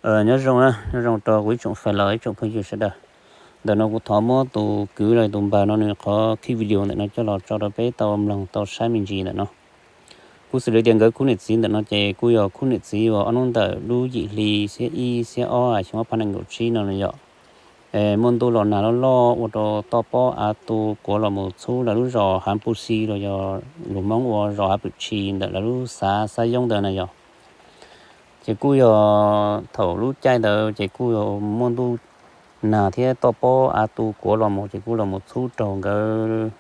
Nyob zoo, nyob zoo rau kuv ib tsoom fais los ib tsoom phooj ywg sawv daws. Ntawm no kuv thov muab tus kwv los tus npawg no nws qhov khij video ntawm no coj los tso rau peb tau mloog tau saib me ntsis ntawm no. Kuj xws li tias nkawd khub niam txiv ntawm no ces kuj yog khub niam txiv uas ob hnub ntawm lub yim hli xiab ib xiab ob xyoo ob phav nees nkaum tsib no yom. Muaj ntuj los nag loj loj ua rau toj pob av tu kuav los mus txhub lawv lub zos Hav Pus Xi los yog lus Hmoob ua zos Hav Pwm Tshis ntawm lawv lub xav Xab Yoob ntawd na yom. Ces kuj yog thaum lub caij ntawd ces kuj yog muaj ntuj nag thiab toj pob av tu kuav los mus ces kuj los mus txhub raug nkawd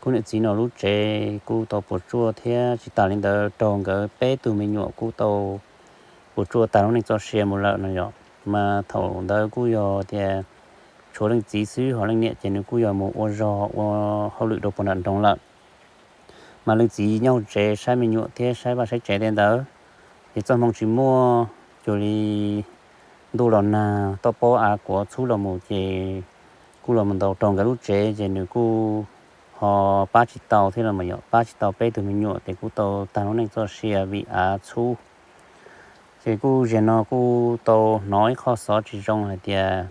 khub niam txiv no lub tsev kuj tau puas tsuaj thiab tsis tas li ntawd raug nkawd peb tug me nyuam kuj tau puas tsuaj tag lub neej txoj sia mus lawm no yom. Mas thaum ntawd kuj yog tias tshuav leej txiv xwb ho leej niam ces nws kuj yog mus ua zog ua hauj lwm rau puag nram nroog lawm. Mas leej txiv nyob hauv tsev saib me nyuam thiab saib vaj saib tsev tej ntawd, ces txoj hmoo tsis muaj, cuag li ntuj los nag toj pob av kuav txhub los mus ces kuj los mus ntaus raug nkawd lub tsev ces nws kuj ho pab tsis tau thiab los mas yom, pab tsis tau peb tug me nyuam ces kuj tau tag lub neej txoj sia vim av txhub. Ces kuj zaum no kuj tau hnov ib qho xov tsis zoo hais tias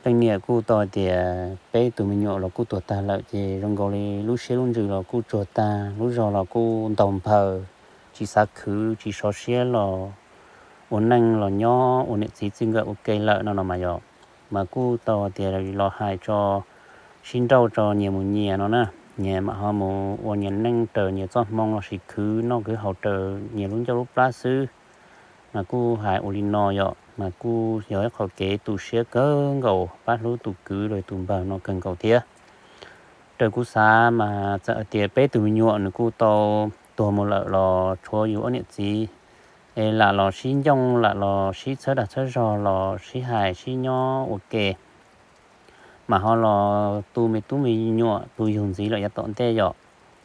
leej niam kuj tau hais tias peb tug me nyuam los kuj tuag tag lawm ces zoo nkaus li lub siab lub ntsws los kuj tsuag tag, lub zog los kuj ntaug nphaws, tsis xav khwv tsis sov siab los ua neej los nyob ua niam txiv txij nkawm ua ke lawm no no mas yom. Mas kuj tau hais tias los hais tso, sib nrauj tso nyias mus nyias no na, nyias mam ho mus ua nyias neej raws nyias txoj hmoo lossis khwv noj khwv haus raws nyias lub ncauj lub plab xwb. Mas kuj hais ua li no yom, mas kuj yog ib qho kev tu siab kawg nkaus pab hlub tus kwv los tus npawg no kawg nkaus thiab. Raws kuv xav mas txawm hais tias peb tug me nyuam nws kuj tau tuag mus lawm los tshuav yus ob niam txiv es lam los sib ncooj lam los sib txhawb dag txhawb zog los sib hais sib nyob ua ke, mas ho los tu me tub me nyuam tu yug ntxiv lawm yav tom ntej yom.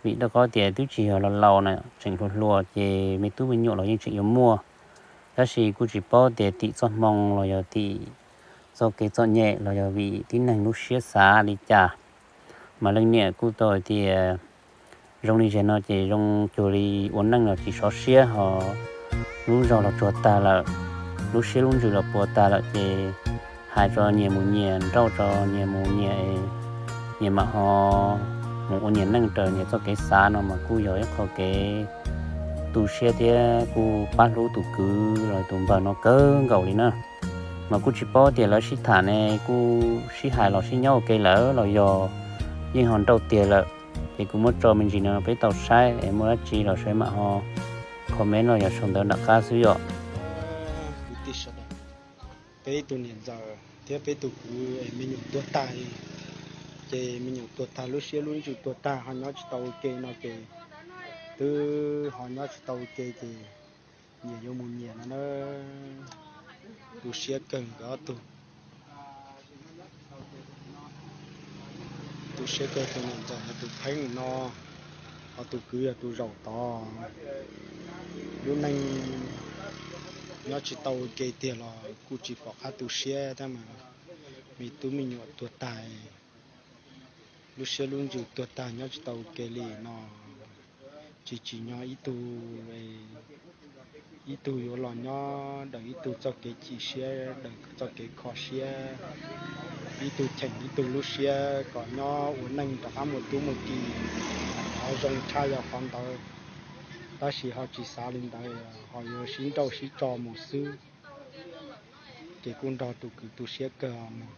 Vim rau qhov tias twb tsis yog los laus na, tseem hluas hluas ces me tub me nyuam los yeej tseem yuav muaj, tab sis kuj tsis paub tias tim txoj hmoo los yog tim txoj kev txom nyem los yog vim tib neeg lub siab xav li cas. Mas leej niam kuj tau hais tias zoo li zaum no ces zoo cuag li ua neej los tsis sov siab ho lub zog los tsuag tag lawm, lub siab lub ntsws los puas tag lawm ces hais tso nyias mus nyias, nrauj tso nyias mus nyias, nyias mam ho mus ua nyias neej raws nyias txoj kev xav no mas kuj yog ib qho kev tu siab thiab kuj pab hlub tus kwv los tus npawg no kawg nkaus li na. Mas kuj tsis paub tias lawv sib tham ne kuj sib hais los sib nyob ua ke lawm los yog yeej ho nrauj tiag lawm. Ces kuv muab tso me ntsis no peb tau saib es muaj dab tsi los sawv mam ho comment los yog sau ntawv nram qab xwb yom. Peb tus niam ntxawm thiab peb tus kwv es me nyuam tuag tag li, ces me nyuam tuag tag lub siab lub ntsws tuag tag ho nyob tsis tau ua ke no ces twb ho nyob tsis tau ua ke ces nyias yuav mus nyias no na. Tu siab kawg nkawd ob tug. Tu siab kawg tus niam ntxawm yog tus pheej no, ho tus kwv yog tus zaum tod. Lub neej nyob tsis tau ua ke tiag los kuj tsis pom qab tu siab tab mas me tub me nyuam tuag tag, lub siab lub ntsws tuag tag nyob tsis tau ua ke li no, tsis tsim nyog ib tug, ib tug yuav los nyob daws ib tug txoj kev chim siab, daws txoj kev kho siab, ib tug cheem ib tug lub siab kom nyob ua neej rov qab muaj tub muaj ki. Qhov zoo tshaj yog qhov ntawd, tab sis ho tsis xav li ntawd, ho yuav sib nrauj sib tso mus xwb, ces kuj nrog tus kwv tu siab kawg os mog.